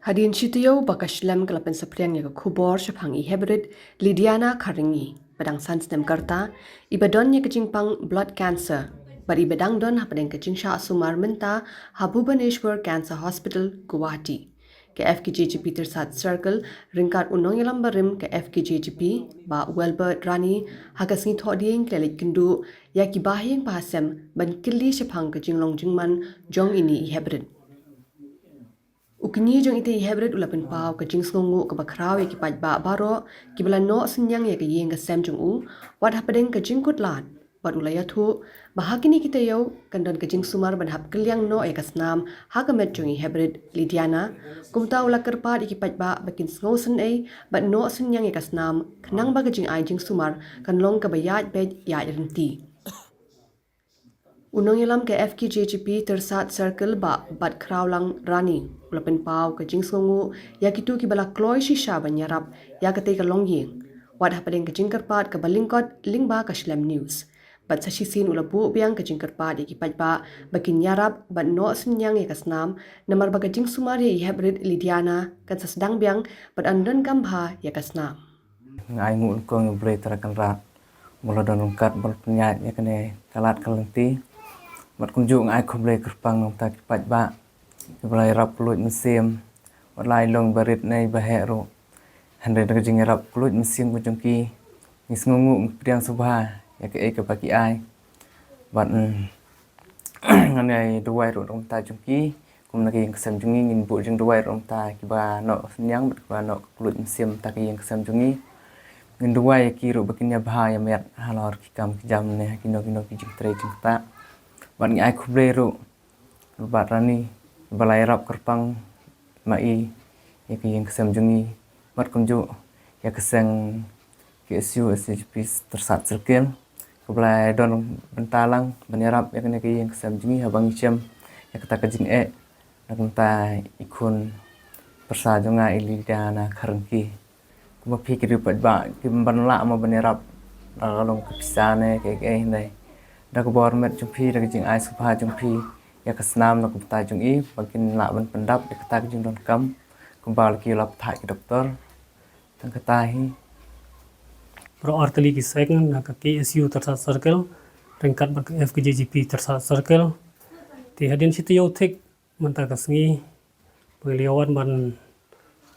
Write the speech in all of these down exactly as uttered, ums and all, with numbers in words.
Hadien shi taïew ba ka shlem ka la pynsaphriang ïa ka khubor shaphang i heprit Lidiana Kharingi, ba dang san snem ka rta, iba don ïa ka jingpang blood cancer bad iba dang don hapdeng ka jingshah sumar mynta ha Bhubaneswar Cancer Hospital, Guwahati. Ka F K J G P Tyrsad Circle ryngkat u nongïalam barim ka F K J G P, Bah Welbert Rani, ha ka sngi Thohdieng ki la leit kynduh ïa ki bahaïing bahasem ban kylli shaphang ka jinglong jingman jong ine i heprit. U kñi jong ite i heprit u la pynpaw ka jingsngewnguh kaba khraw ïa ki paidbah baroh kiba la noh synñiang ïa ka ïing ka sem jong u, wat hapdeng ka jingkut lad, bad u la ïathuh ba ha kine ki taïew kan don ka jingsumar ban hap kylliang noh ïa ka snam ha ka met jong i heprit Lidiana. Kumta u la kyrpad ïa ki paidbah ba kin sngew synei bad noh synñiang ïa ka snam, khnang ba ka jingai jingsumar kan long kaba ïaid beit ïaid rynti. U nongïalam ka F K J G P Tyrsad Circle, Bah Batkhrawlang Rani, u la pynpaw ka jingsngewnguh ïa kito kiba la kloi shisha ban ïarap ïa katei ka longïing, wat hapdeng ka jingkyrpad kaba lyngkot lyngba ka Shlem News. Bad sa shisien u la buh biang ka jingkyrpad ïa ki paidbah ba kin ïarap bad noh synñiang ïa ka snam, namar ba ka jingsumar ïa i heprit Lidiana kan sa sdang biang bad yn donkam bha ïa ka snam. Nga ai nguh lyngkot ïa u Blei Trai Kynrad, ba la don ryngkat, ba la pynïaid ïa kane ka lad ka lynti. Bad kumjuh nga ai khublei kyrpang na bynta ki paidbah kiba la ïarap kylluid mynsiem, wat la i long ba rit ne ba heh ruh. Hynrei da ka jingïarap kylluid mynsiem ka jong ki, ngi sngewnguh, ngi pdiang sngewbha ïa kaei kaba ki ai. Bad, mm, ngan ai duwai ruh na bynta jong ki. Kum na ka ïing ka sem jong ngi, ngin buh jingduwai ruh na bynta kiba noh synñiang bad kiba noh kylluid mynsiem na bynta ka ïing ka sem jong ngi. Ngin duwai ïa ki ruh ba kin ïa bha ïa miat halor ki kam ki jam ne ha kino kino ki jingtrei jingktah. Bad ngi ai khublei ruh Bah Rani ba la ïarap kyrpang ma i ïa ka ïing ka sem jong ngi. Bad kumjuh ïa ka seng K S U S H P Tyrsad Circle, kaba la don bynta lang ban ïarap ïa kane ka ïing ka sem jong ngi haba ngi shem ïa kata ka jingeh na ka bynta i khun pyrsa jong nga i Lidiana Kharingi. Kumba phi ki riew paidbah kim ban lah mo ban ïarap da ka long ka pisa ne kaei kaei, hynrei da ka bor met jong phi, da ka jingai sngewbha jong phi ïa ka snam na ka bynta jong i, ba kin lah ban pyndap ïa kata ka jingdonkam kumba la ki la pynthah ki doktor. Tang kata hi. Baroh artylli ki seng na ka K S U Tyrsad Circle ryngkat bad ka F K J G P Tyrsad Circle. Te hadien shi taïew thik mynta ka sngi ba ngi la ïa wan ban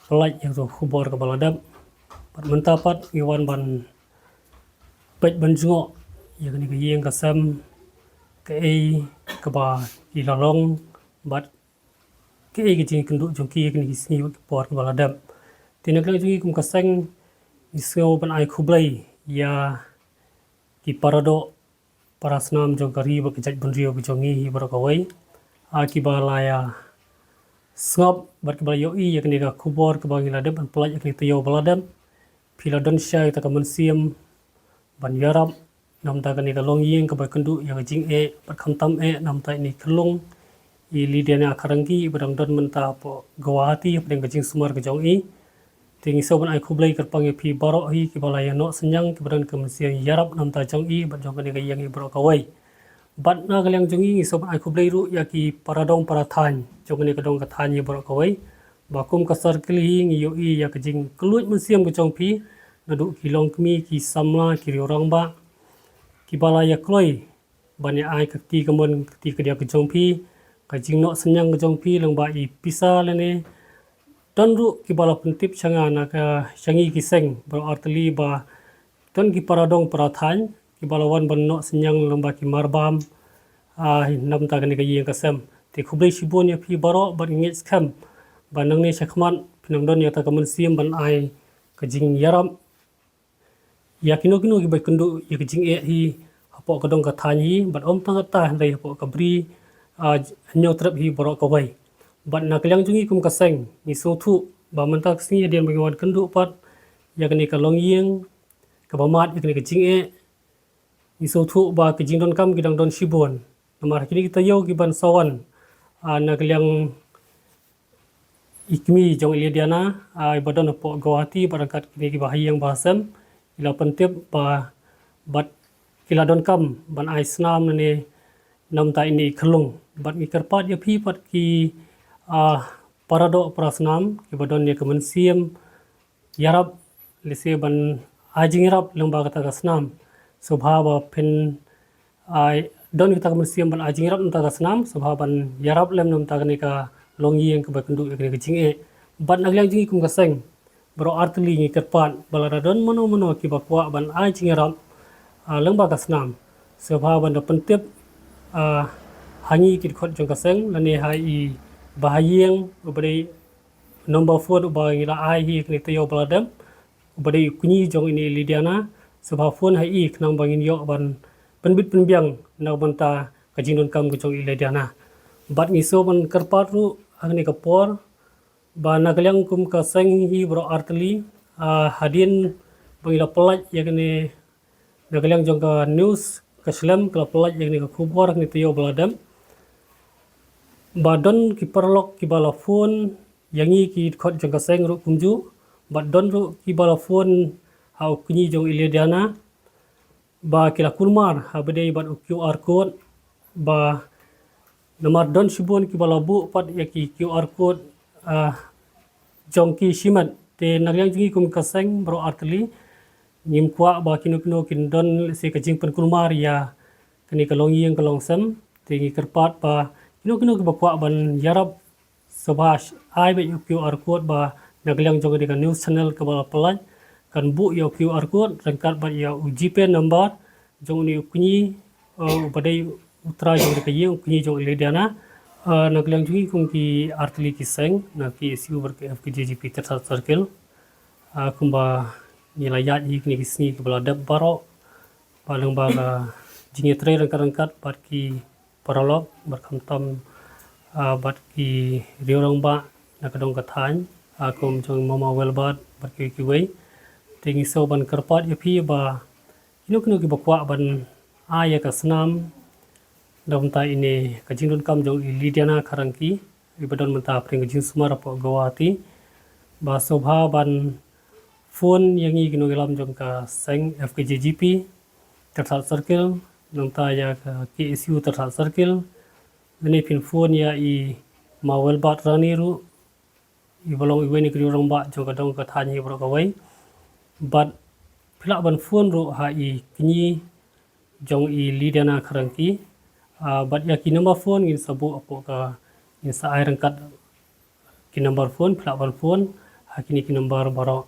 pynlait ïa ka khubor kaba la dep. Bad mynta pat ngi wan ban peit ban jngoh ïa kane ka ïing ka sem, kaei kaba ki la long bad kaei ka jingkynduh jong ki ïa kine ki sngi bad ki por kiba la dep. Te na ka liang jong ngi kum ka seng, ngi sngew ban ai khublei ïa ki paradoh para snam jong ka ri bad ka jaitbynriew ka jong ngi hi baroh kawei, ha kiba la ïa sngap bad kiba la ïohi ïa kane ka khubor kaba ngi la dep ban pynlait ïa kane ka taïew ba la dep. Phi la don shisha ïa kata ka mynsiem ban ïarap na bynta kane ka longïing kaba kynduh ïa ka jingeh bad khamtam eh na bynta ine i khyllung i Lidiana Kharingi ba dang don mynta hapoh Guwahati hapdeng ka jingsumar ka jong i. Te ngi sngew ban ai khublei kyrpang ïa phi baroh hi kiba la ïa noh synñiang, kiba don ka mynsiem ïarap na bynta jong i bad jong kane ka ïing hi baroh kawei. Bad na ka liang jong ngi ngi sngew ban ai khublei ruh ïa ki para dong para thaiñ jong kane ka dong ka thaiñ hi baroh kawei, ba kum ka circle hi ngi ïohi ïa ka jingkylluid mynsiem ka jong phi, naduh ki longkmie, ki samla, ki riew rangbah, kiba la ïa kloi ban ïa ai ka kti kamon ka kti kadiah ka jong phi, ka jingnoh synñiang ka jong phi lyngba i pisa lane don ruh kiba la pyntip sha nga na ka, sha ngi ki seng baroh artylli ba don ki para dong para thaiñ kiba la wan ban noh synñiang lyngba ki marbam, ah, na bynta kane ka ïing ka sem. Te khublei shibun ïa phi baroh bad ngi ngeit skhem ba nangne shakhmat phin nang don ïa kata ka mynsiem ban ai ka jingïarap ïa kino kino kiba kynduh ïa ka jingeh hi hapoh ka dong ka thaiñ hi, bad ym tang kata hynrei hapoh ka bri, ah, Hynñiewtrep hi baroh kawei. Bad na ka liang jong ngi kum ka seng ngi sngewthuh ba mynta ka sngi hadien ba ngi wan kynduh pat ïa kane ka longïing kaba mad ïa kane ka jingeh, ngi sngewthuh ba ki jingdonkam ki dang don shibun. Namar kine ki taïew ki ban sa wan, ah, na ka liang i kmie jong i Lidiana, ah, iba don hapoh Guwahati bad ryngkat kine kiba ha ïing ba ha sem, ki la pyntip ba, bad ki la donkam ban ai snam lane na bynta ine i khyllung. Bad ngi kyrpad ïa phi pat ki, ah, para doh para snam kiba don ïa ka mynsiem ïarap, lehse ban ai jingïarap lyngba kata ka snam. Sngewbha ba phin ai, don kata ka mynsiem ban ai jingïarap na kata ka snam, sngewbha ban ïarap lem na kata kane ka longïing kaba kynduh ïa kane ka jingeh. Bad na ka liang jong ngi kum ka seng baroh artylli ngi kyrpad ba lada don mano mano kiba kwah ban ai jingïarap, ah, lyngba ka snam, sngewbha ban da pyntip, ah, ha ngi ki dkhot jong ka seng lane ha i bahaïing uba dei number phone uba ngi la ai hi kane taïew ba la dep, uba dei u kñi jong ine i Lidiana. Sngewbha phone ha i khnang ba ngin ïoh ban pynbit pynbiang na ka bynta ka jingdonkam ka jong i Lidiana. Bad ngi sngewbha ban kyrpad ruh ha kane ka por ba na ka liang kum ka seng hi baroh artylli, ah, hadien ba ngi la pynlait ïa kane na ka liang jong ka news ka shlem ka la pynlait ïa kane ka khubor ha kane taïew ba la dep, ba don ki paralok kiba la phone ïa ngi ki dkhot jong ka seng ruh kumjuh, bad don ruh kiba la phone ha u kñi jong i Lidiana ba ki la kulmar ha ba dei bad u QR code, ba namar don shibun kiba la buh pat ïa ki QR code, ah, jong ki shimet. Te na ka liang jong ngi kum ka seng baroh artylli ngim kwah ba kino kino kin don lehse ka jingpynkulmar ïa kane ka longïing ka longsem. Te ngi kyrpad ba kino kino kiba kwah ban ïarap, sngewbha ai beit ïa u QR code ba na ka liang jong kane ka news channel kaba la pynlait kan buh ïa u QR code ryngkat bad ïa u GPay number jong une u kñi, uh, uba dei u trai jong kane ka ïing, u kñi jong i Lidiana. Uh, na ka liang jong ngi kum ki artylli ki seng na ka KSU bad ka FKJGP Tyrsad Circle, uh, kumba ngi la ïaid hi kine ki sngi kiba la dep baroh, ba lyngba ka jingïatrei ryngkat ryngkat bad ki paralok bad khamtam, ah, bad ki riew rangbah na ka dong ka thaiñ, ah, kum jong Mama Welbert bad kiwei kiwei. Te ngi sngewbha ban kyrpad ïa phi ba kino kino kiba kwah ban ai ïa ka snam na ka bynta ine ka jingdonkam jong i Lidiana Kharangki iba don mynta hapdeng ka jingsumar hapoh Guwahati, ba sngewbha ban phone ïa ngi ki nongïalam jong ka seng FKJGP Tyrsad Circle, nangta ïa ka KSU Tyrsad Circle, lane phin phone ïa i Ma Welbert Rani ruh, iba long iwei na ki riew rangbah jong ka dong ka thaiñ hi baroh kawei. Bad phi lah ban phone ruh ha i kñi jong i Lidiana Kharangki. Ah, bad ïa ki number phone ngin sa buh hapoh ka, ngin sa ai ryngkat ki number phone, phi lah ban phone ha kine ki number baroh.